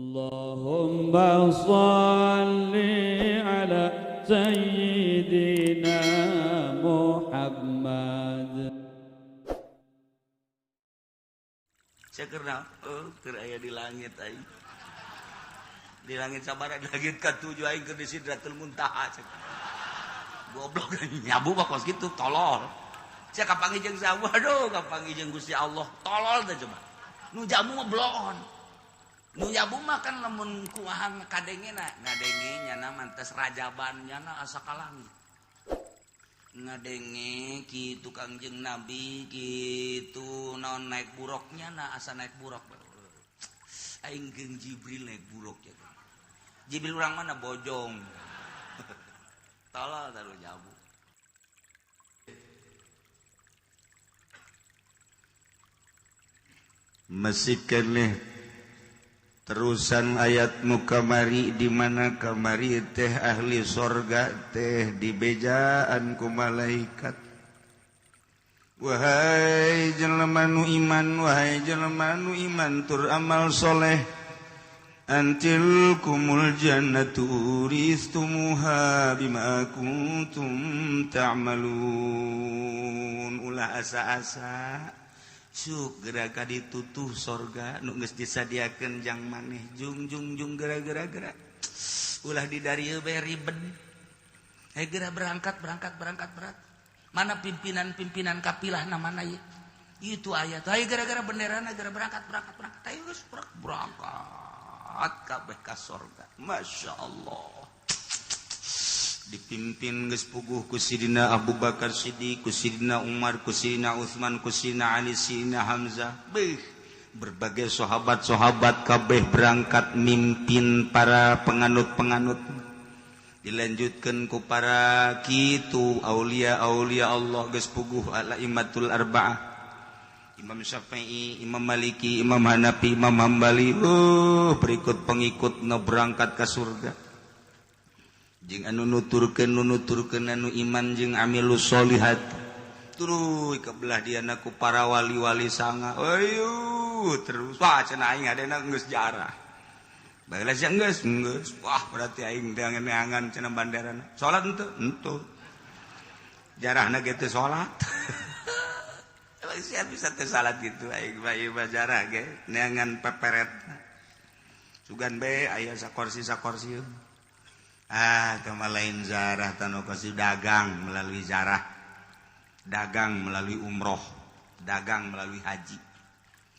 Allahumma shalli ala sayyidina Muhammad. Saya kena, oh, keur aya di langit aing. Di langit sabaraha, di langit katujuh aing keur di Sidratul Muntaha. Goblok nyabu mah kos kitu tolol. Saya kapanggih jeung saha? Waduh, kapanggih jeung Gusti Allah. Tolol teh coba. Nu jamu mah bloon. Nu nyabu mah kan lamun kumaha kadengena, ngadenge nyana mantes rajaban nyana asa ka langit. Ngadenge kitu Kangjeng Nabi kitu naon naik buruknya na asa naik buruk. Aing jeung Jibril naik buruk ya. Jibril urang mana bojong. Tolol taruh nyabu. Masih keneh terusan ayat nu kamari di mana kamari teh ahli sorga teh dibejaan ku malaikat. Wahai jelema nu iman, wahai jelema nu iman tur amal soleh, antil kumul jannatu uristumuha bima kuntum ta'malun. Ulah asa-asa suk gerakan ditutuh sorga nu geus disadiakeun jang maneh jung jung jung gara-gara gara ulah di darieu bae ribet. Geura berangkat berangkat berangkat berangkat. Mana pimpinan-pimpinan kapilah mana ieu? Itu ayat. Ayo gara-gara benderana gara berangkat berangkat berangkat. Ayo geus berangkat kabeh ka sorga. Masya Allah. Dipimpin geus puguh ku Sidina Abu Bakar Siddiq, ku Sidina Umar, ku Sidina Utsman, ku Sidina Ali, Sidina Hamzah. Beuh, berbagai sahabat-sahabat kabeh berangkat mimpin para penganut-penganut. Dilanjutkan ku para kitu aulia-aulia Allah geus puguh al-aimatul arba'ah. Imam Syafi'i, Imam Maliki, Imam Hanafi, Imam Hambali. Berikut pengikutna berangkat ke surga. Jeung anu nuturkeun anu iman jeung amilus solihat. Tuluy kebelah diana ku para wali-wali sanga. Ayo terus wah cenah aing adena geus jarah. Bageula sia geus geus. Wah berarti aing teh neangan cenah banderana. Salat henteu? Henteu. Jarahna ge teu salat. Emang sia bisa teu salat kitu aing mah ieu mah jarah ge neangan peperet. Sugan bae aya sakorsi-sakorsi. Ah, kama lain zarah tanu kasih dagang melalui zarah, dagang melalui umroh, dagang melalui haji,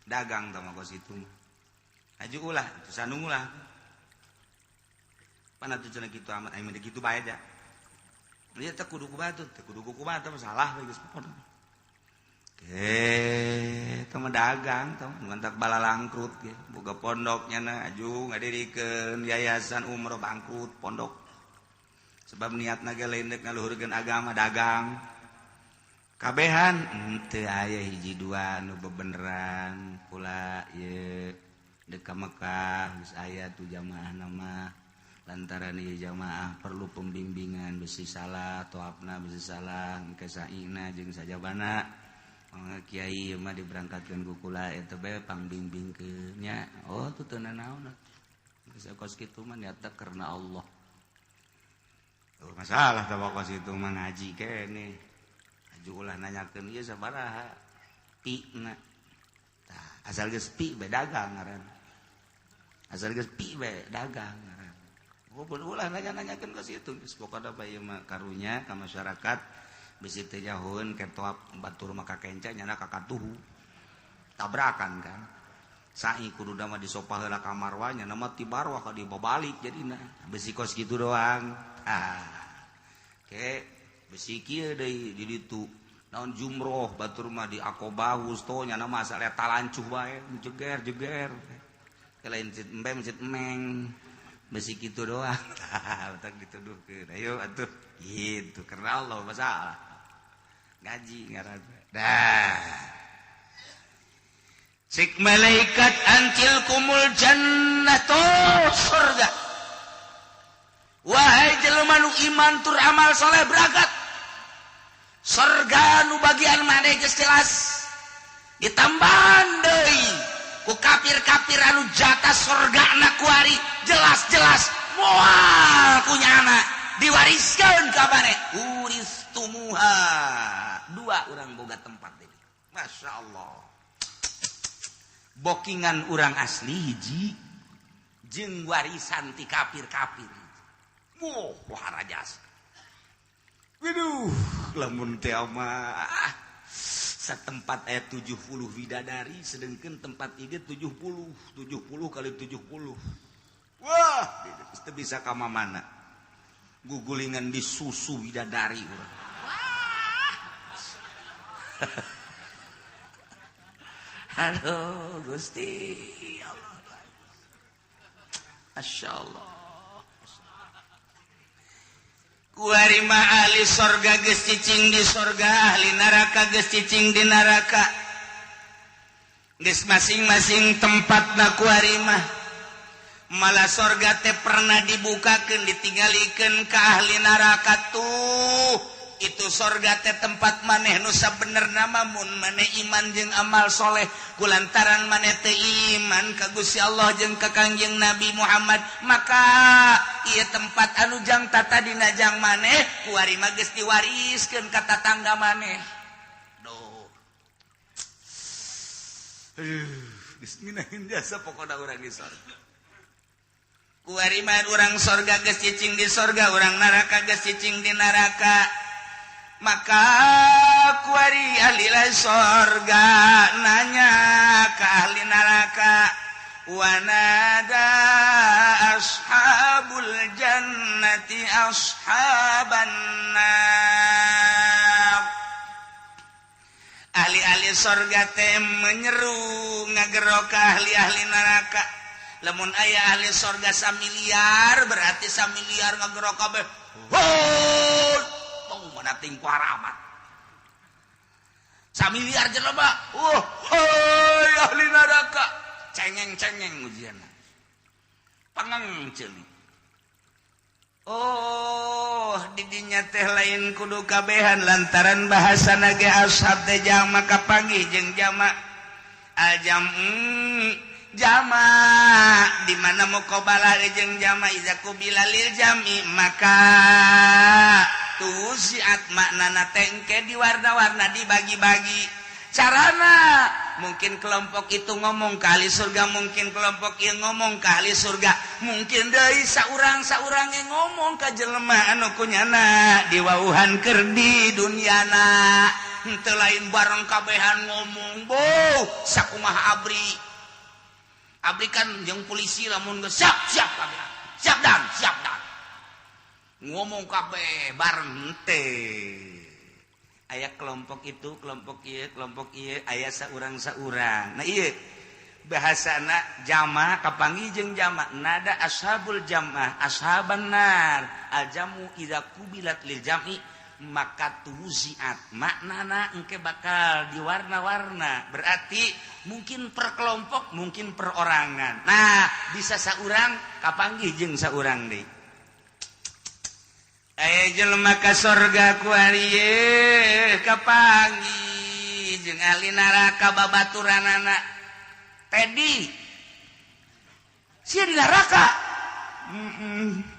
dagang tama kos itu. Haji ulah, itu sanung ulah. Pana tuh cenah kitu amat, aing mah kitu bae da. Ieu teh kudu kumaha tuh, teh kudu kumaha teh salah geus pokona. Teh mah dagang teh mantak balalangkrut ge, boga pondok nyana aju ngadirikeun yayasan umroh bangkrut pondok. Sebab niatna ge lain deuk ngaluhurkeun agama dagang. Kabehan henteu aya hiji dua nu bebeneran pula ieu deuk ka Mekah geus aya tuh jamaahna mah. Lantaran ieu jamaah perlu pembimbingan besi salah, toapna besi salah, engke saina jeung sajabana. Kiai mah diberangkatkeun ku kula eta bae pangbimbingkeun nya. Oh tuh teu nanaon. Geus kos kitu mah niatna karena Allah. Masalah teh kos itu mah ngaji keneh. Aju ulah nanyakeun ieu sabaraha pi-na. Tah, asal geus pi bae dagang ngaranna. Asal geus pi bae dagang ngaranna. Ulah nanya-nanyakeun kos itu geus pokona bae ieu mah karunya ka masyarakat bisi teu nyahoeun ketoap batur mah kakenca nyana kakatuhu. Tabrakan kan. Sa'i kudu mah disopah heula ka marwah nyana mah ti marwah ka dibabalik jadina. Besi kos kitu doang. Ah, ke besi kieu deui di ditu naon jumroh batur mah di Aqobah wusto nyana mah asa talancuh bae jeger-jeger lain masjid embe masjid emeng besi kitu doang. Tah tak dituduhkeun ayo atuh gitu karena Allah masalah ngaji ngaranna dah sik malaikat antil kumul jannatu surga. Wahai jelema nu iman tur amal soleh berangkat. Surga nu bagian maneh geus jelas. Ditambahan deui ku kafir-kafir anu jatah sorgana kuari jelas-jelas moal kunyana diwariskeun ka maneh uristumuha. Dua urang boga tempat deui. Masya Allah. Bokingan urang asli hiji jeung warisan ti kafir-kafir. Wah, wah rajas. Waduh, lamun teh mah setempat ayat 70 widadari sedangkan tempat ini 70 70 kali 70. Wah, itu bisa ka mana? Gugulingan di susu widadari urang. Wah. Aduh, Gusti ya Allah. Masya Allah. Kuari mah ahli sorga geus cicing di sorga, ahli neraka geus cicing di neraka. Geus masing-masing tempatna kuari mah. Malah sorga teh pernah dibukakeun ditinggalikeun ka ahli neraka tuh. Itu sorga teh tempat maneh nu sabenerna mah mun maneh iman jeung amal soleh kulantaran maneh teh iman ka Gusti Allah jeung ka Kangjeng Nabi Muhammad maka ieu tempat anu jang tatadina jang maneh kuari mah geus diwariskeun ka tatangga maneh. Duh. Geus ngeunaheun jasa pokona urang di sorga. Kuari mah urang sorga geus cicing di sorga, urang neraka geus cicing di neraka. Maka kuari ahli sorga nanya ke ahli neraka, wanada ashabul jannati ashaban nar. Ahli-ahli sorga teh menyeru ngagero ke ahli-ahli neraka. Lamun aya ahli sorga samiliar berarti samiliar ngagero kabeh. Hoi! Mana ting kuaramat samiliar jelema, hoi ahli neraka cengeng-cengeng ujian pangeng ceuli. Oh didinya teh lain kudu kabehan lantaran bahasana ge ashab teh jama kapanggih jeung jama al jam'u jama di mana muqabalah jeung jama iza kubila lil jami maka tusiat maknana tengke di warna-warna dibagi-bagi carana mungkin kelompok itu ngomong ke ahli surga, mungkin kelompok ieu ngomong ke ahli surga, mungkin deui saurang-saurang yang ngomong ka jelema anu kunyana diwauhan keur di dunyana henteu lain bareng kabehan ngomong boh sakumaha abri abri kan jeung polisi lamun geus siap siap kabeh siap dan siap dan ngomong kabeh bareng teh aya kelompok itu kelompok ieu aya saurang-saurang. Nah ieu bahasana jama kapanggih jeung jama nada ashabul jamaah ashaban nar al jamu idza kubilat lil jam'i maka tuziat maknana engke bakal diwarna-warna berarti mungkin per kelompok mungkin perorangan. Nah bisa saurang kapanggih jeung saurang deui. Aya jelema ka sorga kuari kapanggih jeung ahli neraka babaturanana Tedi sia di neraka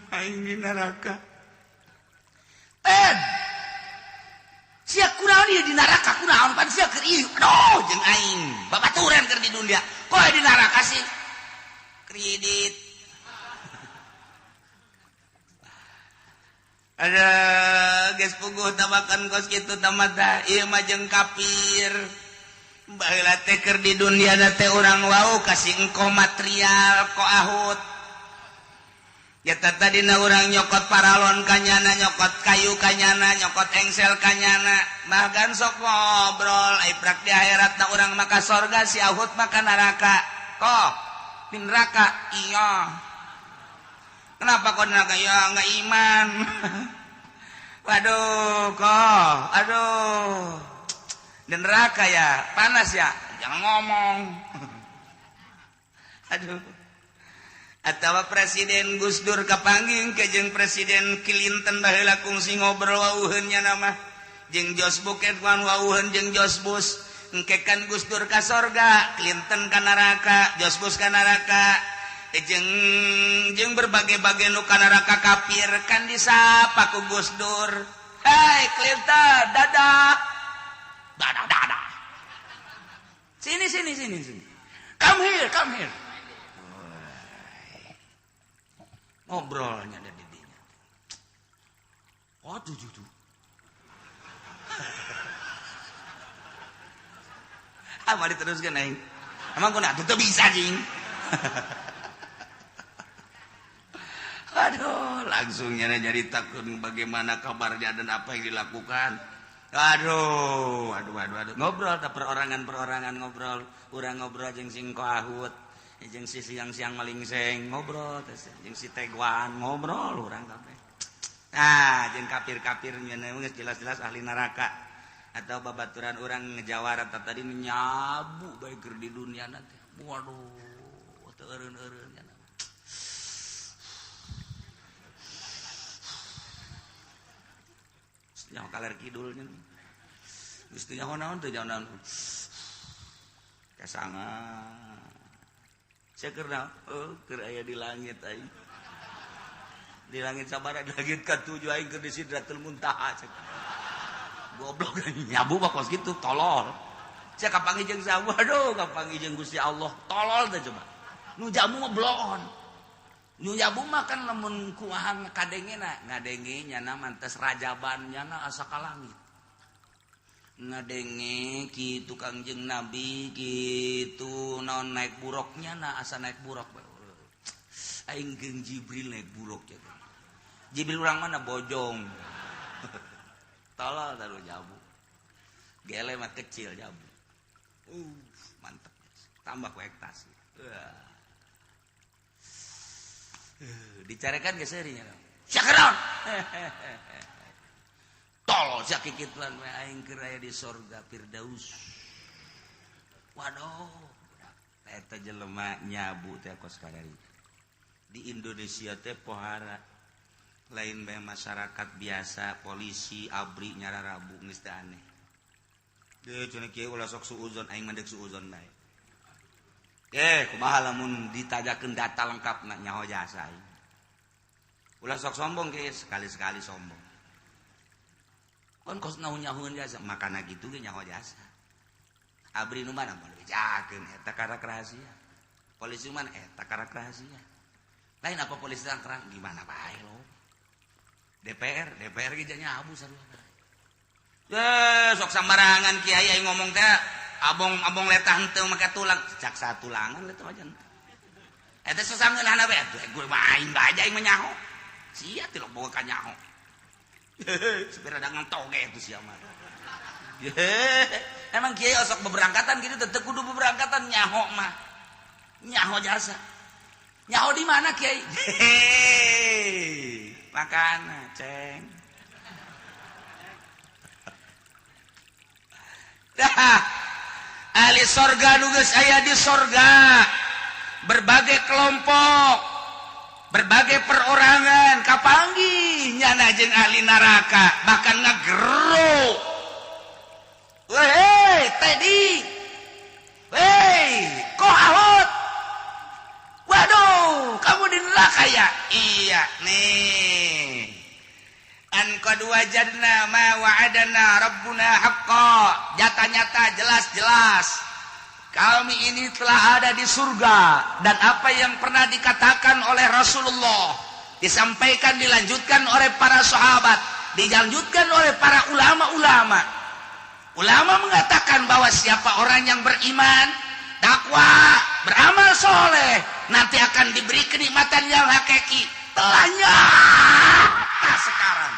aing di neraka Ted sia kunaon ieu di neraka kunaon pan sia keur ieu aduh jeung aing babaturan keur di dunia koe di neraka sih kredit. Ada geus puguh tamakan kos kitu tamata ieu mah jeung kafir baheula teh keur di dunia teh urang wau kasih engko material ko ahut nyata tadina urang nyokot paralon kanyana nyokot kayu kanyana nyokot engsel kanyana bahkan sok ngobrol ai prak di akhirat na urang maka sorga si ahut maka neraka koh di neraka iya. Kenapa kau neraka? Ya nggak iman. Waduh kok, aduh. Di neraka ya, panas ya. Jangan ngomong. Aduh. Atau Presiden Gus Dur kapanggih ke jeung Presiden Clinton baheula kungsi ngobrol wauheun nya nama. Jeung Jos Buket wan wauheun jeung Jos Bush. Engke kan Gus Dur ka sorga, Clinton ka neraka, George Bush ka neraka, jeung jeung berbagai-bagai nu ka neraka kafir kan disapa ku Gus Dur. Hei Clinton, dadah. Dadah, dadah. Sini, sini, sini, sini. Come here, come here. Ngobrolnya ada didinya. Waduh, duh, duh. Ah, mari teruskan aing. Emang gua nak tuh bisa jing. Aduh, langsungnya jadi takut bagaimana kabarnya dan apa yang dilakukan. Aduh, aduh, aduh, aduh. Ngobrol tak perorangan-perorangan ngobrol. Urang ngobrol jeung sing koahut, jeung si siang-siang malingseng ngobrol, jeung si teguan ngobrol urang kabeh. Ah, jeung kafir-kafir nya geus jelas-jelas ahli neraka. Atau babaturan orang ngejawara tadi menyabu bae keur di dunia teh. Waduh, teu eureun-eureun nya. Nyaho kaler kidulnya. Geus teu nyaho naon teu nyaho naon. Kasanga. Sia keur naon? Oh, keur aya di langit aing. Di langit sabaraha? Di langit katujuh aing keur di Sidratul Muntaha. Goblok nyabu mah kos kitu tolol. Sia kapanggih jeung saha? Waduh, kapanggih jeung Gusti Allah. Tolol teh coba. Nu jamu mah bloon. Nu jamu mah kan lamun kumaha kadengena, ngadenge nyana mantes rajaban nyana asa ka langit. Ngadenge kitu Kangjeng Nabi kitu naon naik buruknya na asa naik buruk. Aing jeung Jibril naik buruk ya. Jibril urang mana bojong. Tolol taruh jabu. Gele mah kecil jabu. Mantep. Tambah ku ektasi. Dicarekan ge seurinya. Syakron. Tolol sia kikituan we aing keur aya di surga Firdaus. Waduh, eta jelema nyabu teh kos karari. Di Indonesia teh pohara lain bae masyarakat biasa, polisi, abri nyararabu geus teh aneh. Deuh cenah kieu ulah sok suuzon aing mah deuk suuzon bae. Kumaha lamun ditajakeun data lengkapna nyaho jasa aing. Ulah sok sombong kieu sekali-sekali sombong. Kon kos naon-nyahoeun jasa, makana kitu ge nyaho jasa. Abri nu mana moal bejakeun eta karak rahasia. Polisi mana eta karak rahasia. Lain apa polisi tangkrang gimana bae lo. DPR, DPR ge nyabu sarua. Sok sambarangan kiai aing ngomong teh abong-abong letah henteu make tulang, cak satulangan letah aja. Eta sasangeunana bae atuh gue mah aing bae aing mah nyaho. Sia teh boga ka nyaho. Supir ada ngantoge itu sia mah. Emang kiai osok beberangkatan gitu teu kudu beberangkatan nyaho mah. Nyaho jasa. Nyaho di mana kiai? Makan ceng. Dah. Ahli sorga nu geus aya di sorga. Berbagai kelompok, berbagai perorangan kapanggih nyana jeung ahli neraka, bahkan ngagero. Weh, Teddy. Weh, kok ahot? Waduh, kamu di neraka ya? Iya, nih. An qad wajadna ma wa'adana rabbuna haqqo. Nyata-nyata jelas-jelas kami ini telah ada di surga dan apa yang pernah dikatakan oleh Rasulullah disampaikan, dilanjutkan oleh para sahabat, dilanjutkan oleh para ulama-ulama. Ulama mengatakan bahwa siapa orang yang beriman, takwa, beramal soleh, nanti akan diberi kenikmatan yang hakiki. Telah nyata sekarang.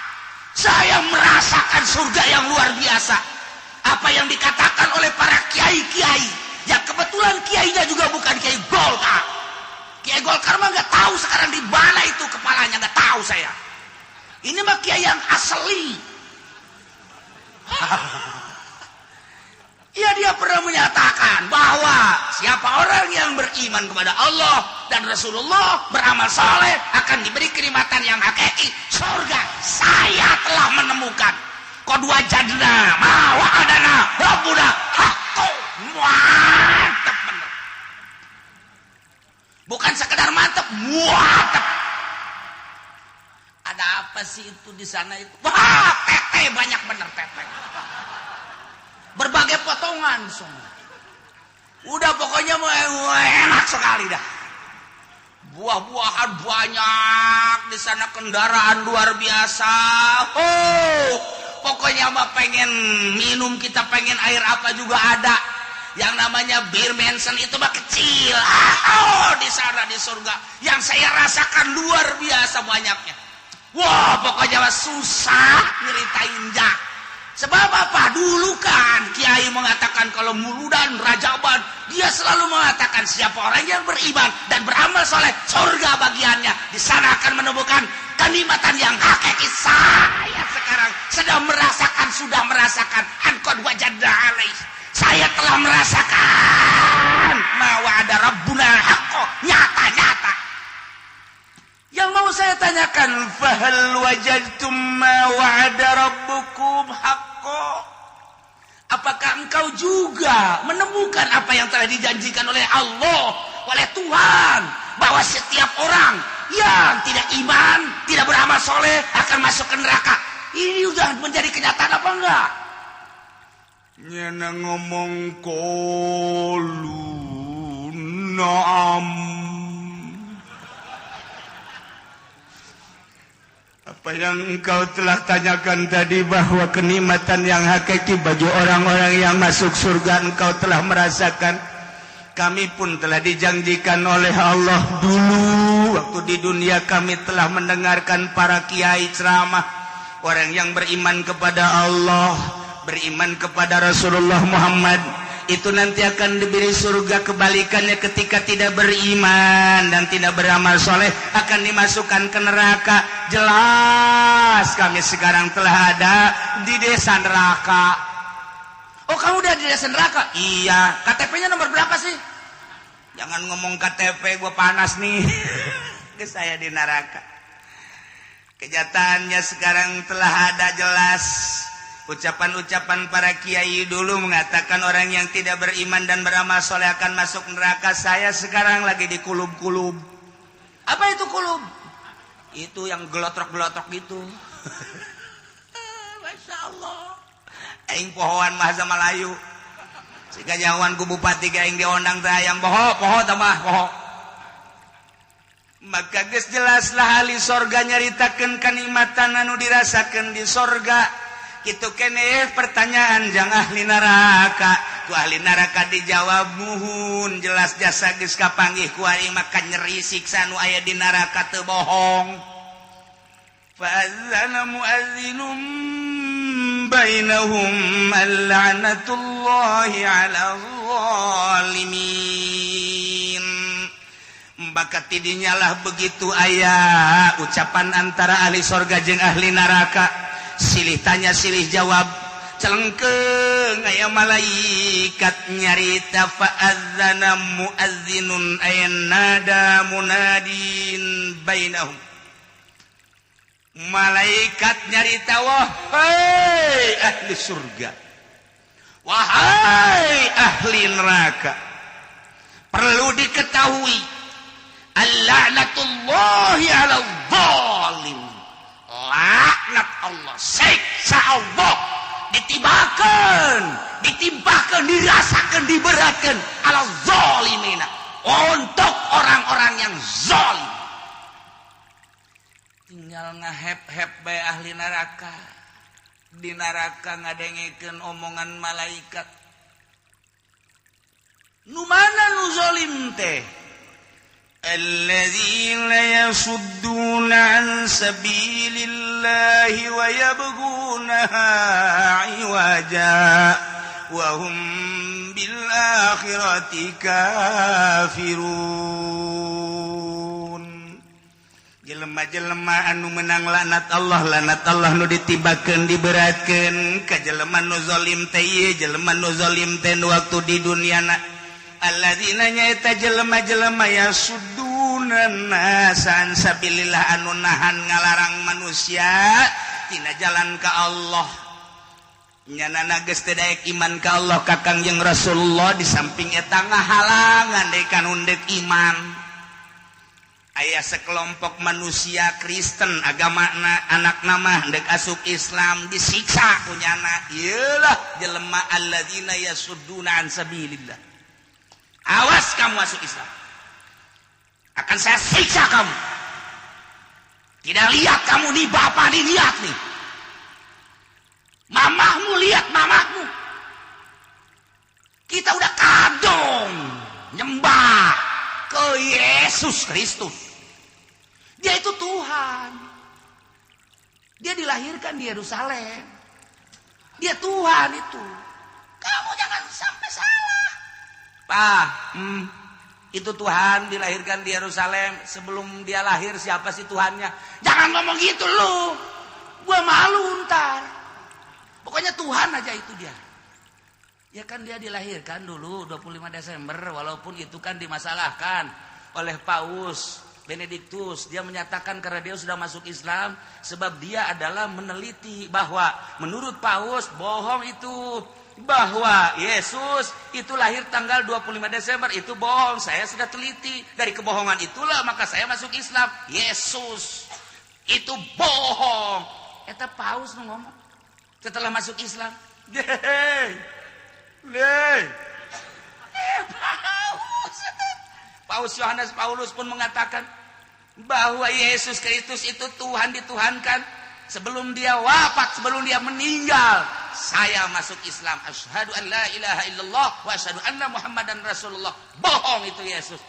Saya merasakan surga yang luar biasa. Apa yang dikatakan oleh para kiai-kiai, ya kebetulan kiainya juga bukan kiai Golkar. Kiai Golkar mah nggak tahu sekarang di mana itu kepalanya, nggak tahu saya. Ini mah kiai yang asli. Ya, dia pernah menyatakan bahwa siapa orang yang beriman kepada Allah dan Rasulullah, beramal soleh, akan diberi kenikmatan yang hakiki, surga. Saya telah menemukan. Qad wajadna ma wa'adana rabbuna haqqo. Mantap bener. Bukan sekedar mantap, mantap. Ada apa sih itu di sana itu? Wah, tete banyak bener tete. Berbagai potongan semua. Udah pokoknya enak sekali dah. Buah-buahan banyak di sana, kendaraan luar biasa. Oh, pokoknya mah pengen minum kita pengen air apa juga ada. Yang namanya bir Manson itu mah kecil. Oh, di sana di surga yang saya rasakan luar biasa banyaknya. Wah, pokoknya mah susah nyeritain dah. Sebab apa? Dulu kan kiai mengatakan kalau muludan rajaban, dia selalu mengatakan siapa orang yang beriman dan beramal soleh, surga bagiannya. Di sana akan menemukan kenikmatan yang hakiki. Saya sekarang sedang merasakan, sudah merasakan angkon wajadna alaih. Saya telah merasakan ma wa'ada rabbuna haqqo, nyata-nyata. Yang mau saya tanyakan, fahal wajadtum ma wa'ada rabbukum haqqo? Apakah engkau juga menemukan apa yang telah dijanjikan oleh Allah, oleh Tuhan, bahwa setiap orang yang tidak iman, tidak beramal soleh akan masuk ke neraka? Ini udah menjadi kenyataan apa enggak? Nyana ngomong qalu na'am. Apa yang engkau telah tanyakan tadi bahwa kenikmatan yang hakiki bagi orang-orang yang masuk surga engkau telah merasakan. Kami pun telah dijanjikan oleh Allah dulu waktu di dunia kami telah mendengarkan para kiai ceramah, orang yang beriman kepada Allah, beriman kepada Rasulullah Muhammad, itu nanti akan diberi surga. Kebalikannya ketika tidak beriman dan tidak beramal soleh akan dimasukkan ke neraka. Jelas kami sekarang telah ada di desa neraka. Oh, kamu udah di desa neraka? Iya. KTP-nya nomor berapa sih? Jangan ngomong KTP, gue panas nih. Ke saya di neraka. Kenyataannya sekarang telah ada jelas. Ucapan-ucapan para kiai dulu mengatakan orang yang tidak beriman dan beramal soleh akan masuk neraka. Saya sekarang lagi di kulub-kulub. Apa itu kulub? Itu yang gelotrok-gelotrok gitu. Masya Allah. Aing pohoan bahasa Melayu. Sehingga jauhan ku bupati aing diondang teh hayang poho, poho tambah poho. Maka geus jelaslah ahli sorga nyaritakeun kanikmatan anu dirasakeun di sorga. Kitu keneh pertanyaan jang ahli neraka. Ku ahli neraka dijawab muhun jelas jasa geus kapanggih ku aing maka nyeri siksa nu aya di neraka teu bohong. Fa azana muazzinum bainahum al-la'natullahi 'alal zalimin. Maka tidinyalah begitu aya ucapan antara ahli sorga jeung ahli neraka. Silih tanya silih jawab, celengkeung aya malaikat nyarita fa'adzana muazzinun ay nada munadin bainahum. Malaikat nyarita, wahai ahli surga, wahai ahli neraka, perlu diketahui al-la'natullahi 'alal zalim. Laknat Allah, siksa Allah ditibakan, ditimpakan, dirasakan, diberatkan ala zalimina, untuk orang-orang yang zalim. Tinggal ngahep-hep bae ahli neraka. Di neraka ngadengekeun omongan malaikat. Nu mana nu zalim teh? الذين يصدون عن سبيل الله ويبغونها عوجا وهم بالآخرة كافرون. Jelema-jelema anu menang laknat Allah, laknat Allah nu ditibakeun diberatkeun ka jelema nu zalim teh ieu, jelema nu zalim teh waktu di duniana. Alladzina nyaeta jelema-jelema yasudduna nasa an sabilillah anu nahan ngalarang manusia tina jalan ka Allah. Nyanana geus teu daek iman ka Allah ka Kangjeng Rasulullah di samping eta ngahalangan deui ka nu deuk iman. Aya sekelompok manusia Kristen agamana anak nama dek asup Islam disiksa ku nyana. Iyalah jelema alladzina yasudduna an sabilillah. Awas kamu masuk Islam, akan saya siksa kamu. Tidak lihat kamu nih, bapak nih lihat nih, mamahmu lihat mamahmu. Kita udah kadung nyembah ke Yesus Kristus. Dia itu Tuhan. Dia dilahirkan di Yerusalem. Dia Tuhan itu. Kamu jangan sampai salah. Pak, itu Tuhan dilahirkan di Yerusalem. Sebelum dia lahir siapa sih Tuhannya? Jangan ngomong gitu lu. Gua malu ntar. Pokoknya Tuhan aja itu dia. Ya kan dia dilahirkan dulu 25 Desember. Walaupun itu kan dimasalahkan oleh Paus Benediktus. Dia menyatakan karena dia sudah masuk Islam, sebab dia adalah meneliti bahwa menurut Paus bohong itu, bahwa Yesus itu lahir tanggal 25 Desember itu bohong. Saya sudah teliti, dari kebohongan itulah maka saya masuk Islam. Yesus itu bohong. Eta Paus ngomong setelah masuk Islam. Paus. Paus Yohanes Paulus pun mengatakan bahwa Yesus Kristus itu Tuhan, dituhankan. Sebelum dia wafat, sebelum dia meninggal, saya masuk Islam. Asyhadu an la ilaha illallah wa asyhadu anna Muhammadan Rasulullah. Bohong itu Yesus.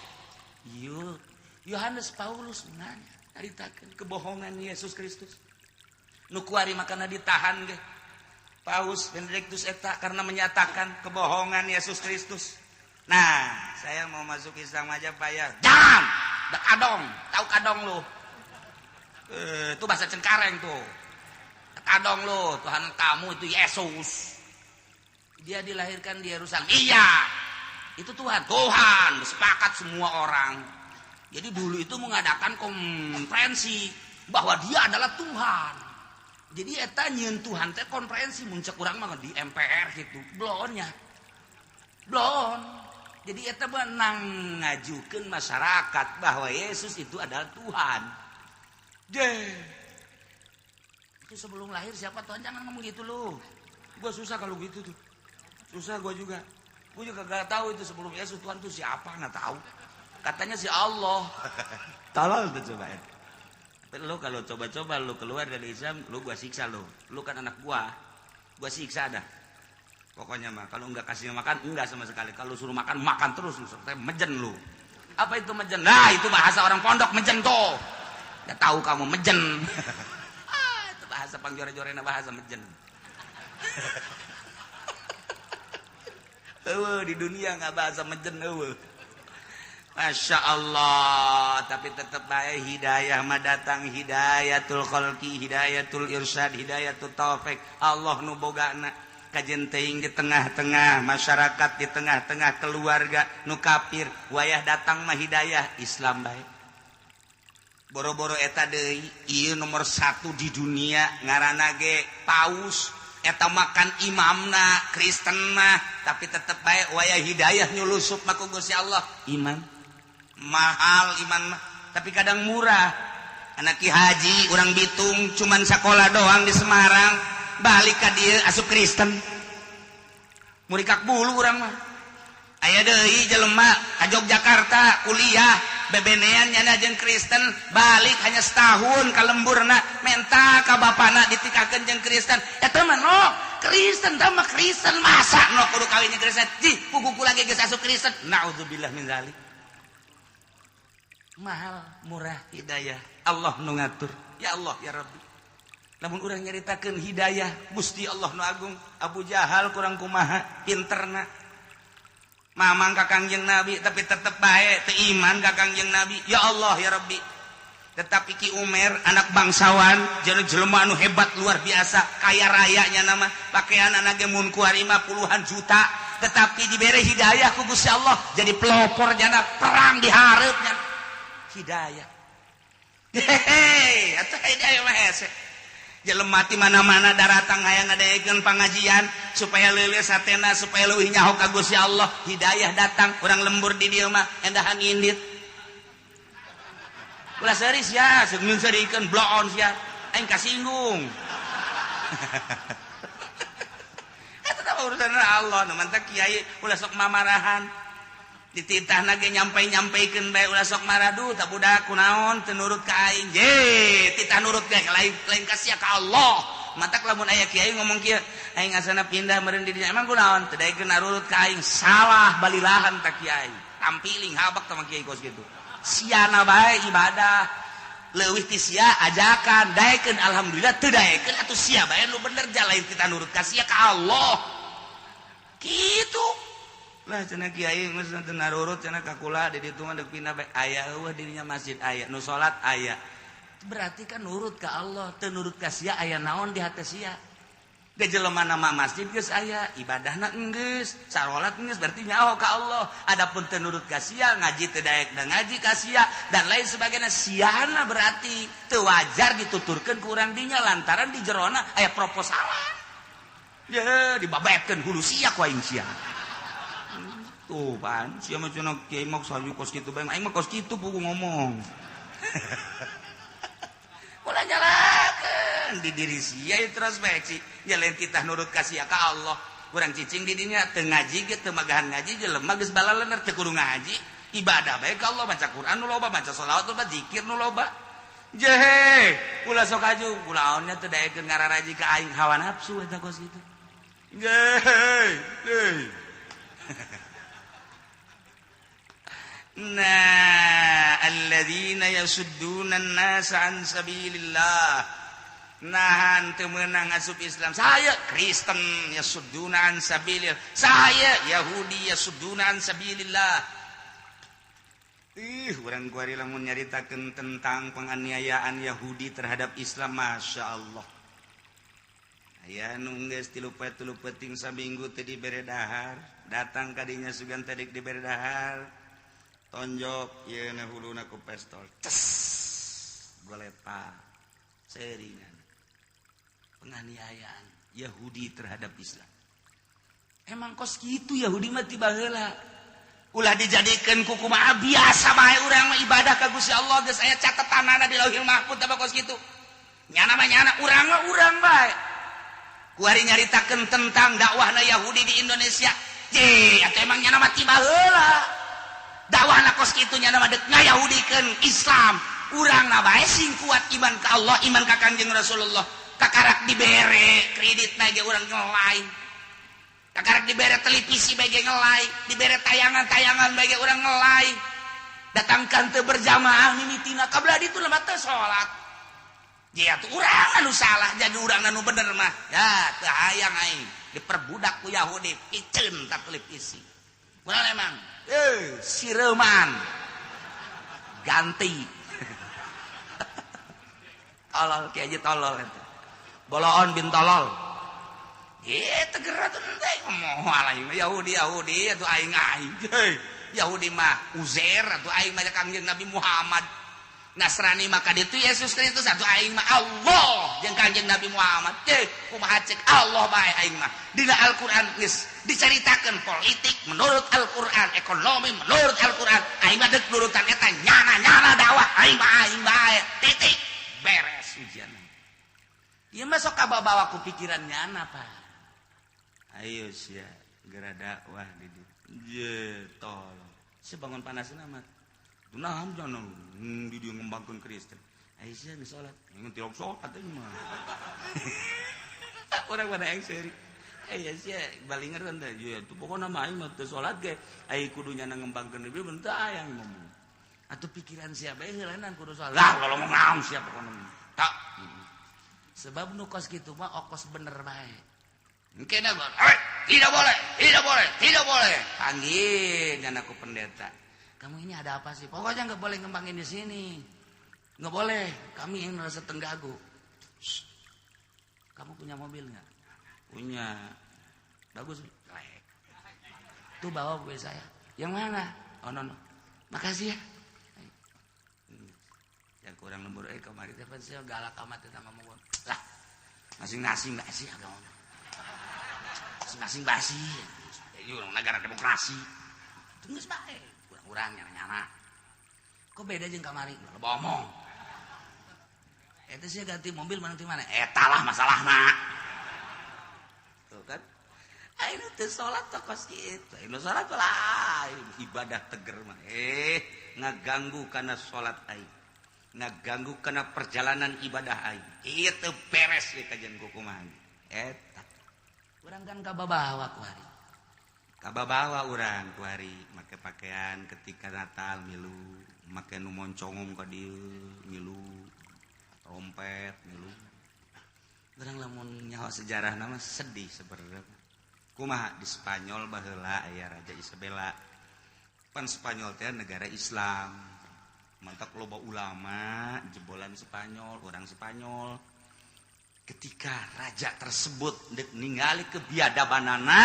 Yohanes Paulus nanya, caritakeun kebohongan Yesus Kristus. Nu kuari makana ditahan ge. Paus Benediktus eta karena menyatakan kebohongan Yesus Kristus. Nah, saya mau masuk Islam aja Pak ya. Jangan! Udah kadong, tahu kadong lu. Itu bahasa Cengkareng tuh. Kadong lu, Tuhan kamu itu Yesus. Dia dilahirkan di Yerusalem. Iya. Itu Tuhan. Tuhan, sepakat semua orang. Jadi dulu itu mengadakan konferensi bahwa dia adalah Tuhan. Jadi eta nyieun Tuhan teh konferensi mun cek urang mah di MPR gitu. Blonnya. Blon. Jadi eta menang ngajukeun masyarakat bahwa Yesus itu adalah Tuhan. Deh. Itu sebelum lahir siapa Tuhan? Jangan ngomong gitu lu. Gua susah kalau gitu tuh. Susah gua juga. Gua juga gak tahu itu sebelum Yesus Tuhan tuh siapa, nggak tahu. Katanya si Allah. Tolol tuh coba. Tapi lu kalau coba-coba lu keluar dari Islam, lu gua siksa lu. Lu kan anak gua. Gua siksa dah. Pokoknya mah kalau enggak kasih makan enggak sama sekali. Kalau suruh makan, makan terus lu sampai mejen lu. Apa itu mejen? Nah, itu bahasa orang pondok mejen tuh. Enggak tahu kamu mejen. Ah, itu bahasa pangjore-jorena bahasa mejen. Eueuh di dunia enggak bahasa mejen eueuh. Masya Allah, tapi tetap baik hidayah mah datang, hidayatul khalqi, hidayatul irsyad, hidayatul taufik. Allah nu bogana kajen teuing di tengah-tengah masyarakat, di tengah-tengah keluarga nu kafir, wayah datang mah hidayah Islam baik. Boro-boro eta deui, ieu nomor 1 di dunia ngaranna ge paus, eta makan imamna Kristen mah, tapi tetep bae wayah hidayah nyulusup mah ku Gusti Allah. Iman mahal iman mah, tapi kadang murah. Anak Ki Haji urang Bitung cuman sekolah doang di Semarang, balik ka dieu asup Kristen. Murikak bulu urang mah. Aya deui jelema ka Yogyakarta kuliah bebenean nyana jeung Kristen, balik hanya setahun ka lemburna menta ka bapana ditikahkeun jeung Kristen. Eta mah no Kristen tah mah Kristen, masa no kudu kawin jeung Kristen? Jih, puguh kula ge geus asup Kristen. Naudzubillah min zalik. Mahal murah hidayah Allah nu ngatur. Ya Allah ya Rabbi. Lamun urang nyaritakeun hidayah Gusti Allah nu agung, Abu Jahal kurang kumaha pinterna. Mamang ka Kangjeng Nabi tapi tetep bae teu iman ka Kangjeng Nabi. Ya Allah ya Rabbi. Tetapi Ki Umar anak bangsawan, jadi jelema anu hebat luar biasa, kaya rayanya nama, pakaian anak ge mun kuari mah puluhan juta, tetapi dibere hidayah ku Gusti Allah jadi pelopor jana perang di hareupnya. Hidayah. Hehehe, atuh hidayah mah hese. Jelema mati mana-mana daratang hayang ngadaekeun pangajian supaya leuleus hatena, supaya leuwih nyaho ka Gusti Allah. Hidayah datang, urang lembur di dieu mah endahan indit. Ulah seuris ya, seungyeun seurikeun bloon sia. Aing kasinggung. Eta tah urusan Allah, nu mantak kiai ulah sok mamarahan. Dititahna ge nyampai-nyampaikeun bae ulah sok maradu, tak budak kunaon teu nurut ka aing. Je, titah nurut ge lain ka sia ka Allah. Matak lamun aya kiai ngomong kieu, aing asana pindah meureun di dinya, emang kunaon teu daekeun narurut ka aing. Salah balilahan ta kiai. Tampiling habak tah kiai kos kitu. Siana bae ibadah leuwih ti sia ajakan daekeun alhamdulillah teu daekeun atuh sia bae nu bener jalain kita nurut ka sia ka Allah kitu lah. Cenah kiai geus teu narurut cenah ka kula di ditu mah deuk pindah bae aya eueuh dirinya masjid aya nu salat aya berarti kan nurut ka Allah teu nurut ka sia aya naon di hate sia. Jelema nama masjid geus aya ibadahna enggeus sarolat geus berarti nyaho ka Allah. Adapun teu nurut ka sia ngaji teu daek da ngaji ka sia dan lain sebagainya siana berarti teu wajar dituturkeun ku urang dinya lantaran di jerona aya proposalan. Ye dibabetkeun hulu sia ku aing sia. Tuh pan sia mah cenah kiai mah saju kos kitu bae aing mah kos kitu pugu ngomong. Ulah nyalakeun di diri sia introspeksi nyalain titah nurut ka sia ka Allah. Urang cicing di dinya teu ngaji ge teu magahan ngaji jelema geus balalener teu kudu ngaji ibadah bae ka Allah maca Quran nu loba maca sholawat loba zikir nu loba. Jehe ulah sok aju kulaonnya teu daekeun ngararaji ka aing hawa nafsu eta kos kitu. Jehe heuy. Nah, alladzina yasudduna an-nasa an sabilillah. Nahan teu meunang asup Islam. Saya Kristen yasudduna an sabilillah. Saya Yahudi yasudduna an sabilillah. Ih, urang kuari lamun nyaritakeun tentang penganiayaan Yahudi terhadap Islam, Masya Allah. Aya nu geus 3 peuting saminggu teu dibere dahar, datang ka dinya sugan teh dibere dahar. Tonjok yeuna huluna ku pestol ces golepa seringan. Penganiayaan Yahudi terhadap Islam emang kos kitu Yahudi mah ti baheula ulah dijadikeun ku kumaha biasa bae urang mah ibadah ka Gusti Allah geus aya catetanana di Lauhil Mahfuz apa kos kitu nyana mah nyana urang mah urang bae. Kuari nyaritakeun tentang dakwahna Yahudi di Indonesia je atuh emang nyana mah ti baheula dakwahna kos kitu nya mah deuk ngayahudikeun Islam urangna bae sing kuat iman ka Allah iman ka Kangjeng Rasulullah kakarak dibere kreditna ge urang ngelai kakarak dibere televisi bae ge ngelai dibere tayangan-tayangan bae ge urang ngelai datangkan teu berjamaah mimitina kabla ditu mah teu salat je atuh urang anu salah jadi urang anu bener mah ya teu hayang aing diperbudak ku Yahudi piceun ta televisi urang emang sireman ganti tolol kiai tolol eta boloon bin tolol tegera tuh ngomong aing Yahudi Yahudi atuh aing aing Yahudi mah Uzair atuh aing mah Kangjeng Nabi Muhammad Nasrani mah ka ditu Yesus Kristus atuh aing mah Allah jeung Kangjeng Nabi Muhammad kumaha cek Allah bae aing mah dina Al-Qur'an geus dicaritakeun politik menurut Al-Qur'an ekonomi menurut Al-Qur'an aing mah deuk nurutan eta nyana-nyana dakwah aing mah aing bae titik beres ujian ieu mah sok kababawa ku pikiran nyana Pak ayo sia geura dakwah di dieu je tolong sebangun panasna mah nah, jangan di dia ngembangkeun Kristen. Aisyah geus salat, ngan tilok salat teh mah. Urang pada aing seuri. Sia balinger teh ya tuh pokona mah aing mah teu salat ge, ai kudu nyana ngembangkeun ieu teu aya ngomong. Atuh pikiran sia bae heulanan kudu salat. Lah ngomong naon sia pokona. Tak. Sebab nu kos kitu mah okos bener bae. Engke da tidak boleh, tidak boleh, tidak boleh. Panggil nyana ku pendeta. Kamu ini ada apa sih? Pokoknya nggak boleh ngembangin di sini, nggak boleh. Kami yang merasa tenggagu. Shh. Kamu punya mobil nggak? Punya. Bagus. Jelek. Tuh bawa mobil saya. Yang mana? Oh no, no. Makasih ya. Yang kurang lembur kemarin teh saya galak amat teh ngomong. Lah, Masing-masing basi agama. Masing-masing basi. Ini urang negara demokrasi. Itu geus bae. Urang-urang nyana-nyana. Kok beda jeung kamari? Loba omong. Eta sih ganti mobil mana ti mana? Eta lah masalahna. Tuh kan? Ayo teu salat kos kitu. Ayo salat lah ibadah teger mah. Ngaganggu kana salat aing. Ngaganggu kana perjalanan ibadah aing. Ieu teu beres ieu kajian kumaha. Eta. Urang kan kababawa ku hari. Kababawa urang ku hari make pakaian ketika Natal milu, make nu moncongong ka dieu milu, trompet milu. Urang lamun nyaho sejarah nama sedih sebenarnya. Kumaha di Spanyol baheula aya Raja Isabella. Pan Spanyol teh negara Islam. Mantak loba ulama jebolan Spanyol, orang Spanyol. Ketika raja tersebut dek ningali kebiadabanana,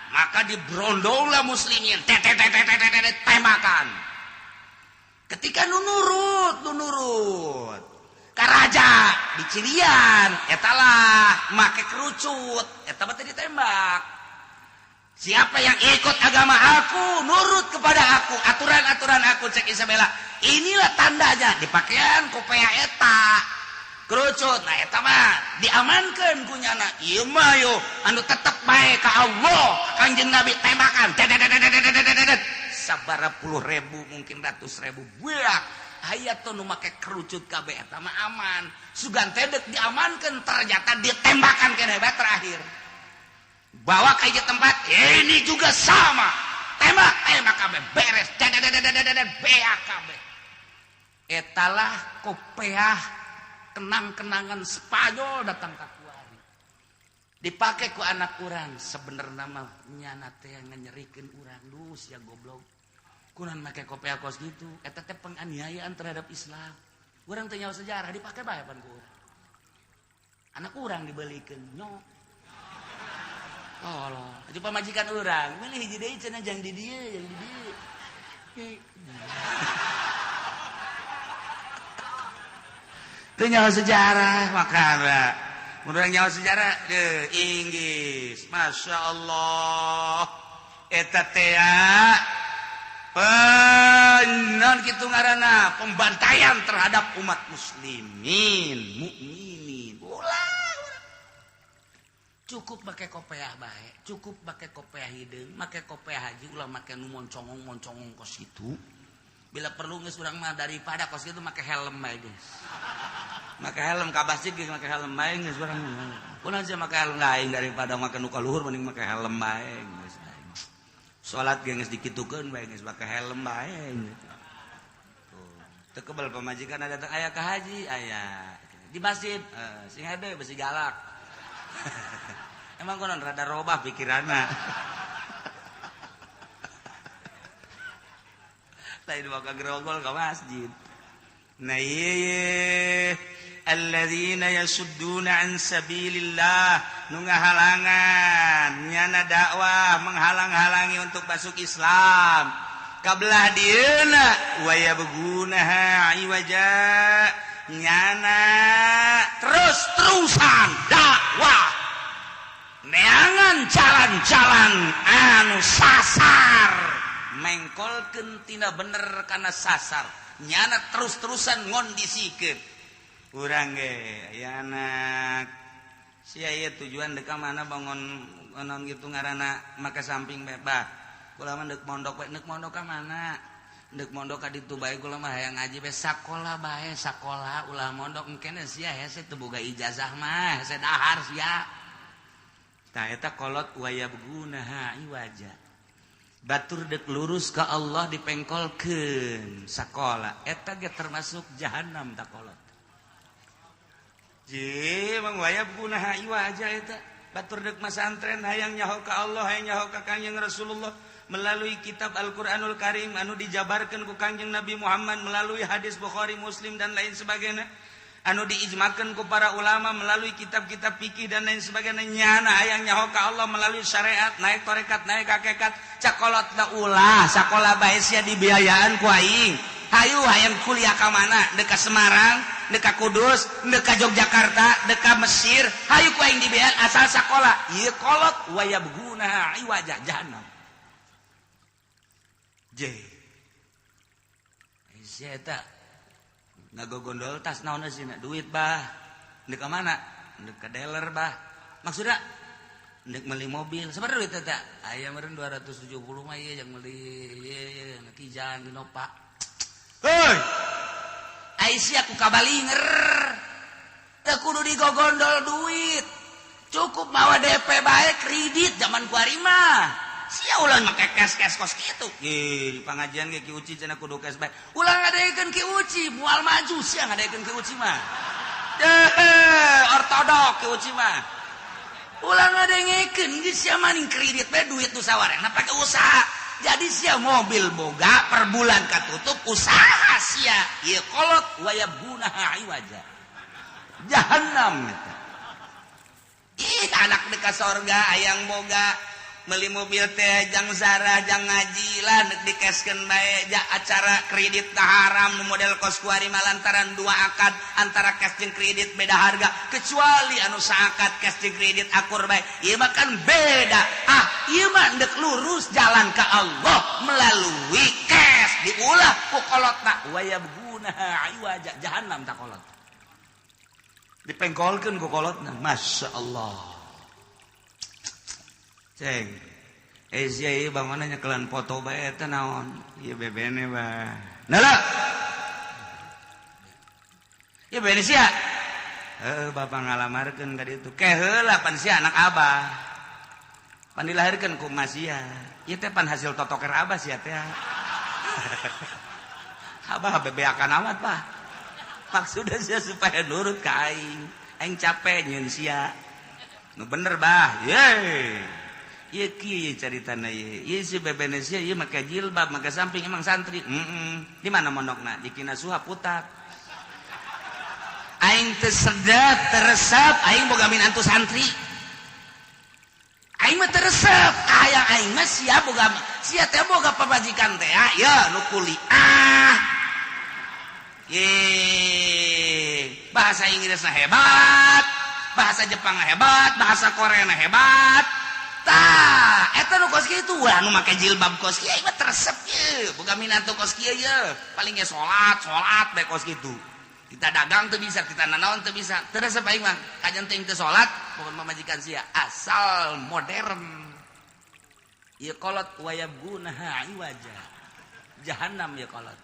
maka dibrondonglah muslimin, tembakan. Ketika nu nurut ka raja dicirian, eta lah make kerucut, eta mah teh ditembak. Siapa yang ikut agama aku, nurut kepada aku, aturan-aturan aku, cek Isabella. Inilah tandanya, dipakaian kopea eta, kerucut. Nah eta mah diamankan ku nyana. Ieu mah yo anu tetep bae ka Allah, Kanjeng Nabi tembakan. Sabara puluh ribu mungkin ratus ribu buak. Aya tuh nu make kerucut kabeh eta mah aman. Sugan teh deuk diamankeun ternyata ditembakan keneh bae terakhir. Bawa ke tempat ini juga sama, tembak tembak kabeh beres, beak kabeh. Etalah kopeah kenang-kenangan Spanyol datang ka kuari dipake ku anak urang. Sebenarnya mah nyana teh nyerikeun urang, duh sia goblok kunan make kopeah kos gitu, eta teh penganiayaan terhadap Islam. Urang teh nyaho sejarah dipake bae pan ku urang, anak urang dibelikeun nyok. Allah, itu pamajikan urang, meuli hiji deui cenah jang di dieu, jang di dieu. Teu nyaho sejarah makana. Mun urang nyaho sejarah deuh Inggris, Masya Allah. Eta teh penon kitu ngaranna pembantaian terhadap umat muslimin, mukminin. Ulah. Cukup pakai kopeah bae, cukup pakai kopeah hideung, make kopeah haji, ulah make nu moncongong-moncongong kos kitu. Bila perlu geus urang mah daripada kos kitu make helm bae geus. Make helm ka masjid geus make helm bae geus urang. Kunaon sia make helm lain daripada make nu ka luhur mending make helm bae geus. Salat ge geus dikitukeun bae geus make helm bae. Tuh, teu kebel pamajikan ada aya ka haji aya. Di masjid sing hade besi galak. Emang konon rada robah pikiranna. Lain maka gerogol ke masjid. Nah ieu alladzina yasudduna an sabilillah, nu ngahalangan nyana dakwah, menghalang-halangi untuk masuk Islam. Kabelah dieuna wa yabghunaha iwaja, nyana terus-terusan dakwah neangan jalan-jalan anu sasar, mengkolkeun tina bener kana sasar, nyana terus-terusan ngondisikeun. Urang ge aya anak sia ieu tujuan deuk ka mana bangun naon kitu ngaranna make samping bae bah. Kula mah deuk mondok bae, deuk mondok ka mana? Deuk mondok ka ditu bae kula mah hayang ngaji bae, sakola bae, sakola ulah mondok engkene sia hese teu boga ijazah mah, hese dahar sia. Tah eta kolot wayabgunaha iwaja. Batur dek lurus ka Allah dipengkolkeun sakola, eta ge termasuk jahanam ta kolot. Je mang wayabgunaha iwaja eta. Batur dek masantren hayang nyaho ka Allah, hayang nyaho ka Kangjeng Rasulullah melalui kitab Al-Qur'anul Karim anu dijabarkeun ku Kangjeng Nabi Muhammad melalui hadis Bukhari, Muslim dan lain sebagainya, anu diijmakeun ku para ulama melalui kitab-kitab fikih dan lain sebagainya, nyana hayang nyaho ka Allah melalui syariat, naik tarekat, naik hakikat, cakolot da ulah sakola bae sia dibiayaan ku aing, Hayu hayang kuliah ka mana? Dek ka Semarang, dek ka Kudus, dek ka Yogyakarta, dek ka Mesir. Hayu ku aing dibean asal sakola. Ieu kolot wayabguna iwaja jahannam. Je. Sia eta ngagogondol tas naon sih duit bah. Dek ka mana? Dek ka dealer bah. Maksudna ndek meuli mobil sabaraha duit eta? Aya meureun 270 mah ieu jang meuli ieu Kijang Innova. Heuy. Ai sia ku kabalinger. Teu kudu digogondol duit. Cukup mawa DP bae kredit zaman kuari mah. Sia ulah make cash-cash kos kitu. Ih, di pangajian ge Ki Uci cenah kudu cash bae. Ulah ngadekeun Ki Uci, moal maju sia ngadekeun Ki Uci mah. Ortodok Ki Uci mah. Ulah ngadengekeun geus sia maning kredit bae duit nu sawarehna pake usaha. Jadi sia mobil boga per bulan katutup usaha sia. Ieu kolot wayabgunaha iwaja. Jahannam eta. Ih anak deuk ka sorga hayang boga meuli mobil teh jang zarah jang ngaji lah nek dikeskeun bae ja acara kredit tah haram model kos kuari malantaran dua akad antara cash jeung kredit beda harga kecuali anu saakad cash jeung kredit akur bae ieu mah kan beda ah ieu mah ndek lurus jalan ka Allah melalui cash diulah ku kolotna wayabguna iwaja jahannam ta kolot dipengkolkeun ku kolotna Masya Allah. Ceng, sia ieu bangunna nyekelan foto bae eta naon? Ieu bebene bah. Nala. Ieu bebene sia. Heuh, bapak ngalamarkeun ka ditu. Ke heula pan sia anak abah. Pan dilahirkeun ku emak sia. Ieu teh pan hasil totoker abah sia teh. Abah bebeakan amat, Pak. Maksudna sia supaya nurut ka aing. Aing capek nyieun sia. Nu bener, bah. Yeay. Ieu kieu caritana ieu. Ieu si bebene sia ieu make jilbab, make samping emang santri. Di mana mondokna? Di Kinasuha Putat. Aing teu sedep, teu resep, aing boga minantu santri. Aing mah teu resep, hayang aing mah sia boga sia teh boga pamajikan teh ya nu kuliah. Ye, bahasa Inggrisna hebat, bahasa Jepang hebat, bahasa Korea hebat. Tah, eta nu kos kitu ulah nu make jilbab kos kieu mah resep ieu. Boga minantu kos kieu ye. Paling ge salat, salat bae kos kitu. Kita dagang teu bisa, kita nanaon teu bisa. Teu resep aing mah. Kajen teuing teu salat, bukan pamajikan sia, asal modern. Ieu kolot wayabgunaha iwaja. Jahannam ieu kolot.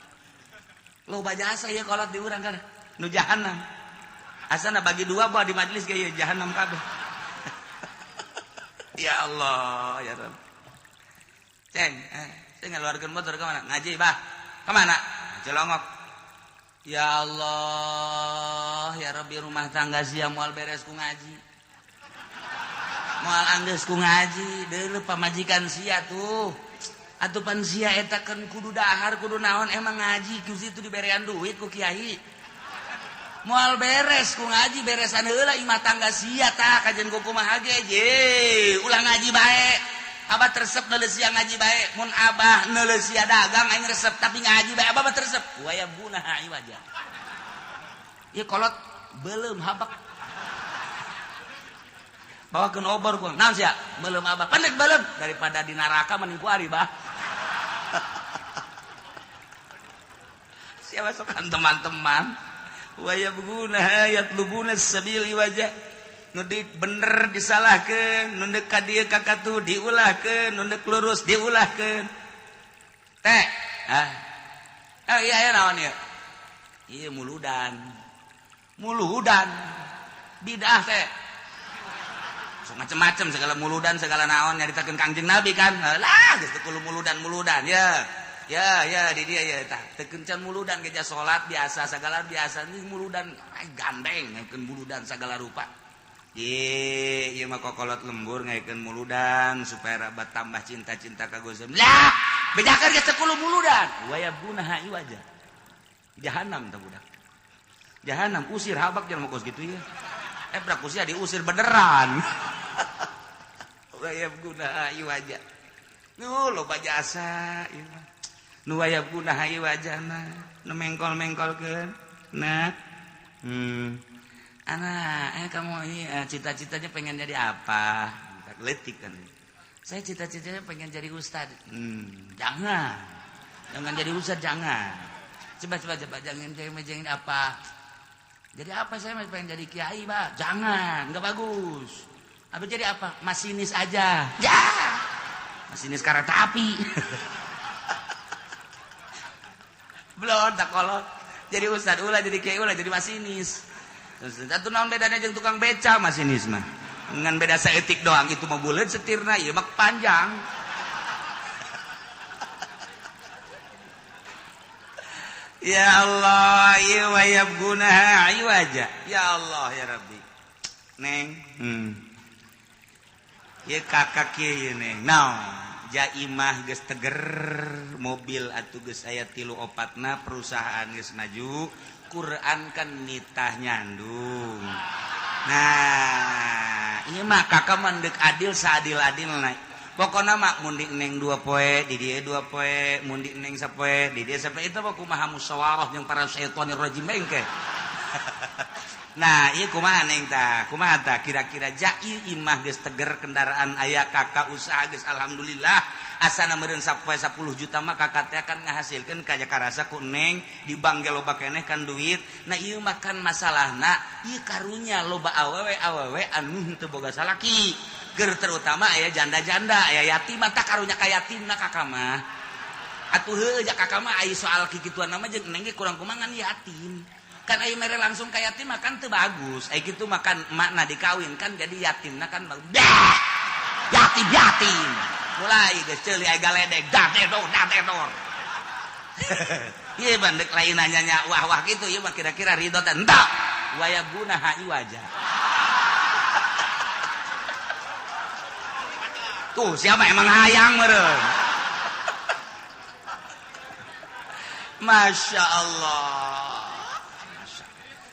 Loba jasa ieu kolot di urang kan. Nu jahannam. Asana bagi dua buah di majelis ge ieu jahannam kabeh. Ya Allah, ya Rabb. Ceng, saya ngeluarkan motor ke mana? Ngaji, bah. Ke mana? Celongok. Ya Allah, ya Rabbi rumah tangga sia moal beres ku ngaji. Moal anggeus ku ngaji, deuleu pamajikan sia tuh. Atuh pan sia eta keun kudu dahar, kudu naon emang ngaji ku situ diberean duit ku kiai. Moal beres ku ngaji beresan heula imah tangga sia tah kajen ku kumaha ge ye ulah ngaji bae abah teresep neuleuh sia ngaji bae mun abah neuleuh sia dagang aing resep tapi ngaji bae abah mah teresep wayabuna iwaja ieu kolot beuleum habak bawakeun obor ku naon sia beuleum abah pendek beuleum daripada di neraka mending ku ari bah sia masokan teman-teman wayabguna yatlubuna sabil wajah nu bener disalahkeun nu deuk ka dieu ka katuh diulahkeun nu deuk lurus diulahkeun teh ah iya iya naon ieu ieu muludan muludan bidah teh so macem-macem segala muludan segala naon nyaritakeun Kangjeng Nabi kan lah geus teu kudu muludan muludan ya. Ya ya di dia ya tah teu kencan muludan geja salat biasa segala biasa ini muludan gandeng ngaikeun muludan segala rupa. Ye ieu mah kokolot lembur ngaikeun muludan supaya rabat tambah cinta-cinta ka Gusti. Lah bejakeun ge teu kudu muludan wayabuna iwaja. Jahanam tah budak. Jahanam usir habak jangan kos kitu ieu. Prak usia diusir beneran. Wayabuna iwaja. Nu loba jasa ieu mah. Nu wayab guna hayu wajahna nu mengkol-mengkolkeun. Nah. Anak, kamu ini cita-citanya pengen jadi apa? Letik kan. Saya cita-citanya pengen jadi ustad. Jangan. Jangan jadi ustad, jangan. Coba jangan jadi apa? Jadi apa saya pengen jadi kiai, Pak? Jangan, enggak bagus. Apa jadi apa? Masinis aja. Ya. Masinis kereta api. Belum tak kolot. Jadi ustad ulah, jadi kiai ulah, jadi masinis. Terus atuh naon bedanya jeung tukang beca masinis mah? Ngan beda saeutik doang, itu mah buleud setirna, ieu mah panjang. Ya Allah, ieu wayab gunaha iwaja. Ya Allah ya Rabbi. Neng, Ieu kakak kieu neng. Naon? Jaimah geus teger, mobil atuh geus aya 3 4na, perusahaan geus maju. Quran kan nitah nyandung. Nah, ieu mah kakak mah deuk adil saadil-adilna. Pokona mah mun di neng 2 poe, di dieu 2 poe, mun di neng sapoe, di dieu sapoe, itu mah kumaha musyawarah jeung para syaitonir rajim engke. Nah, ieu kumaha neng tah? Kumaha tah kira-kira jai imah geus teger kendaraan aya kakak usaha geus alhamdulillah. Asana meureun sapoe 10 juta mah kakak teh akan ngahasilkeun kaya karasa ku neng di bank ge loba keneh kan duit. Nah ieu mah kan masalahna ieu karunya loba awewe-awewe anu henteu boga salaki. Ger terutama aya janda-janda, aya yatim tah karunya ka yatimna kakak mah. Atuh heueuh ja kakak mah ai soal kikituan mah jeung neng ge kurang kumangan yatim. Kan ai mere langsung ka yatim mah kan teu bagus. Ai kitu mah kan makna dikawin kan jadi yatimna kan yatim yatim. Mulai geus ceuli ai galedeg dater dor. Ieu bandek lain nanya wah-wah gitu ieu mah kira-kira ridho teh henteu. Wayabuna ha iwaja. Tuh siapa emang hayang meureun. Masya Allah.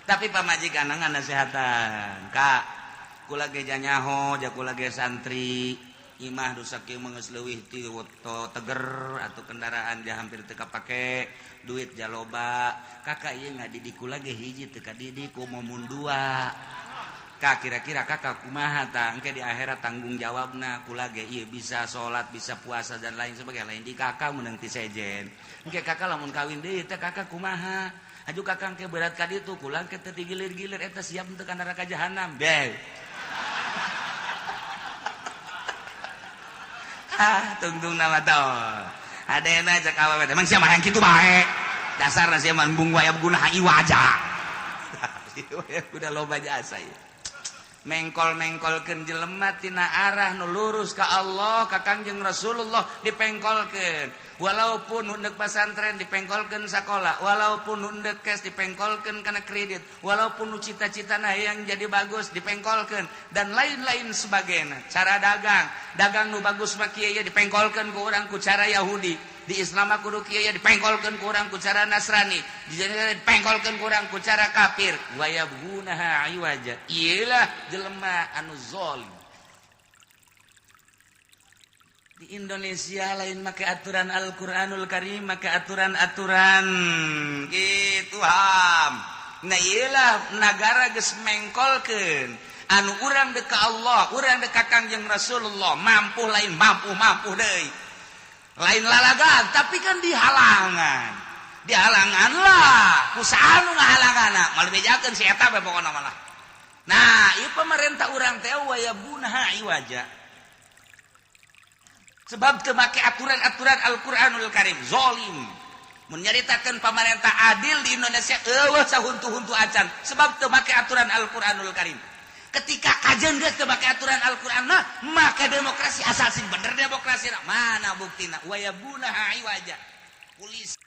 Tapi pamajikan nasehatan, Kak, kula ge nyaho, ja kula ge santri, imah dosa kieu mah geus leuwih ti teger atau kendaraan ja hampir teu kapake, duit ja loba. Kakak ieu ngadidik kula ge hiji teu kadidik ku momun dua. Kak, kira-kira kakak kumaha tah engke di akhirat tanggung jawabna kula ge ieu bisa salat, bisa puasa dan lain sebagainya. Lain di kakak meunang ti sejen. Engke kakak lamun kawin deui teh kakak kumaha? Aju kakak engke berat ka ditu kula engke teu digilir-gilir eta siap untuk ka neraka jahanam. Beh. Ah, tungtung nama tau. Adena cek awewe emang sia mah yang kitu bae. Dasarna sia mah embung wayab guna iwaja. Udah loba jasa ieu. Mengkol-mengkolkeun jelema tina arah nu lurus ka Allah, ka Kangjeng Rasulullah dipengkolkeun. Walaupun hundek pasantren dipengkolkeun sakola, walaupun hundek cash dipengkolkeun kana kredit, walaupun nu cita-citana yang jadi bagus dipengkolkeun dan lain-lain sebagainya. Cara dagang, dagang nu bagus mah kieu dipengkolkeun ku urang ku cara Yahudi. Di Islam mah kudu kieu dipengkolkeun ku urang ku cara Nasrani, di dipengkolkeun ku urang ku cara kafir. Wa yabghunaha iwaja. Iyalah jelema anu zalim. Di Indonesia lain make aturan Al-Qur'anul Karim, make aturan-aturan gitu ham. Nah iyalah nagara geus mengkolkeun anu urang deuk ka Allah, urang deuk ka Kangjeng Rasulullah, mampu lain mampu deui. Lain lalagan tapi kan dihalangan. Dihalangan lah, ku saha nu ngahalanganna, moal bejakeun si eta bae pokona mah. Nah, ieu pemerintah urang teh wayabunha iwaja. Sebab teu make aturan-aturan Al-Qur'anul Karim, zalim. Mun nyaritakeun pamarentah adil di Indonesia eueuh sahuntu-huntu acan, sebab teu make aturan Al-Qur'anul Karim. Ketika kajeun geus teu make aturan Al-Qur'an mah, maka demokrasi asal sing bener demokrasi mana buktina wayabuna iwaja. Polisi